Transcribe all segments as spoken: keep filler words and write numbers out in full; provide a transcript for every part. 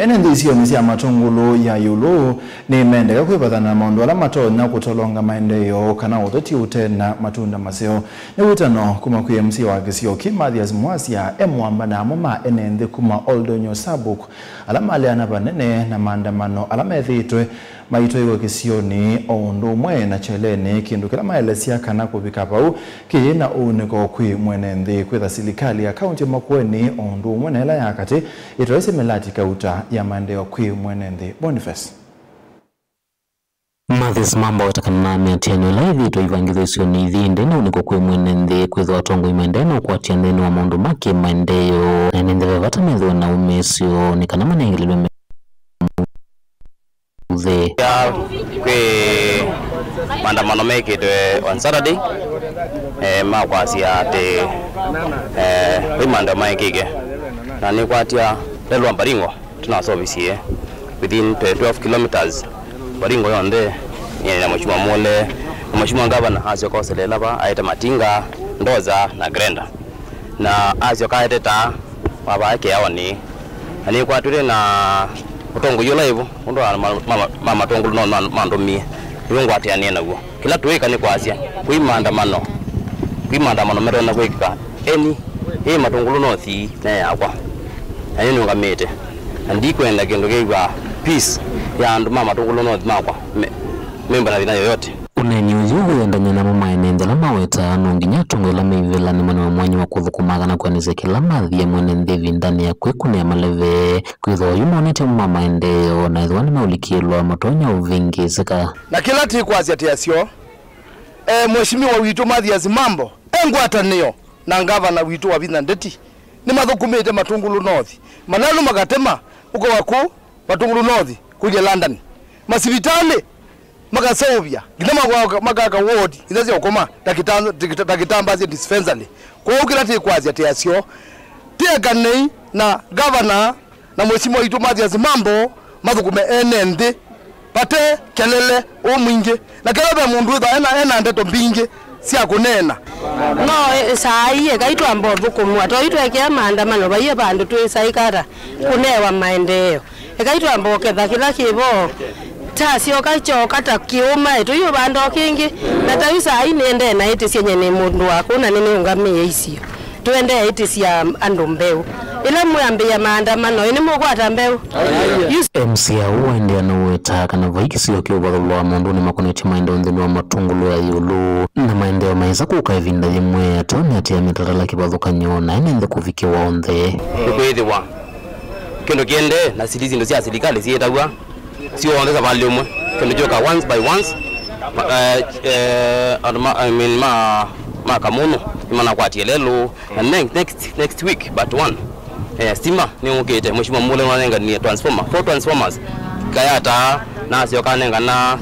Ene nthĩ isionĩ sya matũngũlũ ya ĩũlũ nĩmendeka kwĩvathana na maũndũ ala matonya kũtolonga maendeeo kana ũteti ũte na matunda maseo. Nĩ wĩtano kuma kwĩ M C A wa kĩsio kĩ Mathias Mwasya e mũamba na amwe ma ene nthĩ kuma Oldonyo Sabuk ala maleana vanene na maandamano ala methĩĩtwe maitwaiwa kĩsionĩ, o ũndũ ũmwe na Kyeleni, kĩndũ kĩla maelesya kana kũvika vau kĩyĩ na ũunĩko kwĩ mwene nthĩ. Kwĩtha silikalĩ ya kaunti ya Makueni, o ũndũ ũmwe na ĩla ya katĩ, ĩtoesye mĩlati kauta ya maendeeo kwĩ mwene nthĩ. Boniface. Mathias Mwamba aweta kana mĩatĩanĩo ĩla ĩthĩĩtwe ivangĩthw'a isionĩ ithi ĩndĩ na ũunĩko kwĩ mwene nthĩ, kwĩthĩwa atongoi maendee na ũkwatya nthĩnĩ wa maũndũ ma kĩmaendeeo, na nĩ nthĩ ve vata methĩwe na ũmĩĩsyo nĩ kana manengelelwe me mũthĩ. Ya kwĩ maandamano mekĩtwe on Saturday, eh, ma kwasya atĩ, eh, kwĩ maandamano maekĩke, na nĩkwatya lelwa Baringo tũnasovisie within twelve kilometers Baringo yonthe, eh, na Mheshimiwa Mule, na Mheshimiwa Gavana asyoka oselela va, aete matinga, ndoza na grenda. Na asyoka aete taa wa vaa kĩaonĩ. Na nĩkwatw'ĩte na ũtongoi ũla ĩvu, ũndũ wa ma, ma, ma, ma matũngũlũ no ma, mandũmie. Nĩw'o ngwatĩanĩe naw'o. Kĩla tũĩka nĩ kwasya, kwĩ maandamano, kwĩ maandamano metonya kwĩkĩka eni, ĩ matũngũlũ no thii ne yakwa. Na nĩnũngamĩte. Na ndikwenda kĩndũ kĩw'a peace ya andũ ma matũngũlũ no makwa me, memba na thĩna yoyote. Ũneeni ũyũ wĩendany'a namo maenenthela mawetaa no nginya atongoi ala meivĩla nĩmanewe mwanya wa kũthũkũma kana kwĩanĩsya kĩla mathie mwene nthĩ ĩvindanĩ ya kwĩkũnĩa maleve, kwĩthwa oyu monetye mo ma maendeeo, na ethĩwa nĩmeũlikĩĩlwa matonya ũvĩngĩĩsĩka. Na kĩla tĩkwasya tĩ asyo, e, Mheshimiwa witũ Mathias Mambo e ngwatanĩo na ngavana witũ Wavinya Ndeti nĩmathũkũmĩte Matũngũlũ North, malelũ makatema ũko wa kũu Matũngũlũ North kũlya London. Masivitalĩ makaseũvya, nginya maka-, makaka ward ila sya ũkoma, ndakĩta-, ndakĩta-, ndakĩtambasya dispensary. Kwoou kĩla tĩkwasya tĩ asyo, tĩekanei na ngavana na Mheshimiwa witũ Mathias Mambo mathũkũme ene nthĩ vate kelele ũũ mwingĩ. Na kethwa ve mũndũ wĩthwa ena, ena ndeto mbingĩ sya kũneena. No, e, saa ii ekai twamba ũthũkũmwa. Toi twekea maandamano, vaiĩ vandũ twĩsaĩka ata kũnewa maendeeo. Ekai twamba ũketha kĩla kĩ vo. Kyasyoka kyoka ta kĩũma, e, tũiũvanda o kĩngĩ. Na ta yu saa ii nĩendee na ĩtĩsya nye nĩ mũndũ wa kũu na nĩnĩũngamĩe isio. Tũendee ĩtĩsya andũ mbeũ. Ĩla mwambĩĩa maandamano, ĩ nĩmũkwata mbeũ? Yu M C A ũũ aendeea na ũweta kana vai kĩsio kĩũvathũlwa maũndũnĩ makonetye maendeeo nthĩnĩ wa matũngũlũ ya ĩũlũ, na maendeeo maĩsa kũka ĩvinda yĩmwe, atonya atĩa mĩtalatala kĩvathũkany'o na ene nthĩ kũvikĩwa onthe. Nĩkwĩthĩwa kĩndũ kĩendee na sili syĩndũ sya silikalĩ syĩtaw'a syonthe savalĩ ũmwe, kĩndũ kyũka once by once. Ma, eh, eh, andũ ma, I mean, ma, ma Kamũnũ nĩmanakwatie lelũ, na next, next, next week but one, eh, stima nĩyũkĩte. Mheshimiwa Mule nĩwanenganie transformer, four transformers, Kayata nasyoka anengana,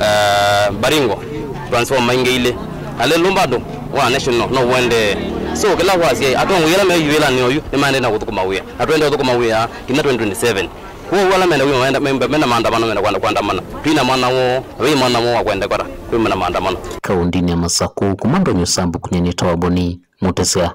eh, Baringo transformer ingĩ ilĩ, na lelũ bado wa national no ũendee. So kĩla wasya atongoi ala me wĩanĩ oyu nĩmaendee na kũthũkũma wĩa, na twende ũthũkũma wĩa nginya twenty twenty-seven. Kwoou ala menda kwĩma menda, menda, menda maandamano, menda kwenda kuandamana. Twina mwana woo, na wĩ mwana woo wa kwenda kwata kwĩma na maandamano. Kaũndĩnĩ ya Masakũ, kuma Ndonyo Sambu, kũnyanĩta wa Boni Mũtesya.